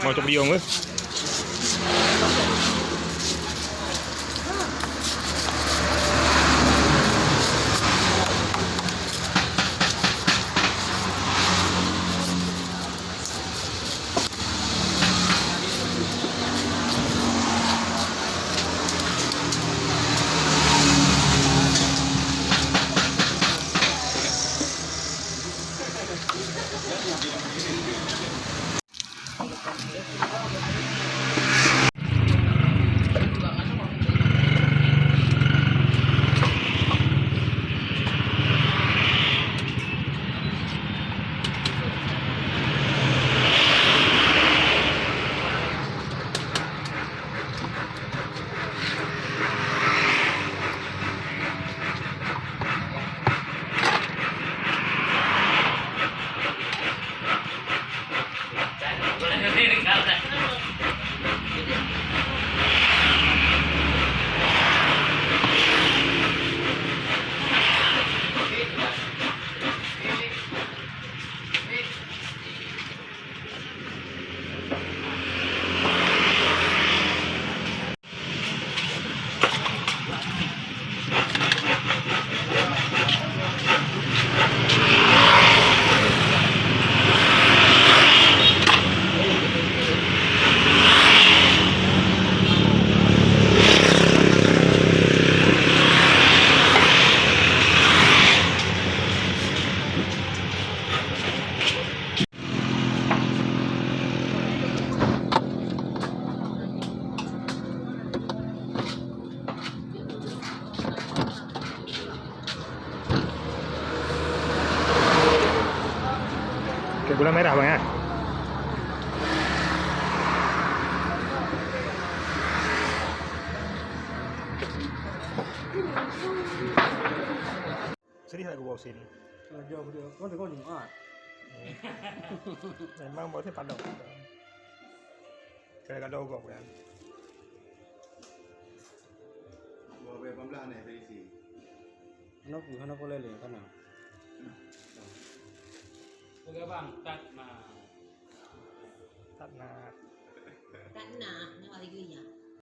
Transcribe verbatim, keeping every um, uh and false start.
Mau cok video ke? Oke, gula merah, Bang, ya. Sedih tak gua sini? Raja betul. Kau tengok Jumaat. Memang bosnya padang. Kira-kira dua kan. Dua belas lapan belas ni berisi. Kenapa? Kenapa lele? Kenapa? Pegang bang, tak nah. Tak nah. Tak nah, nak hari ya.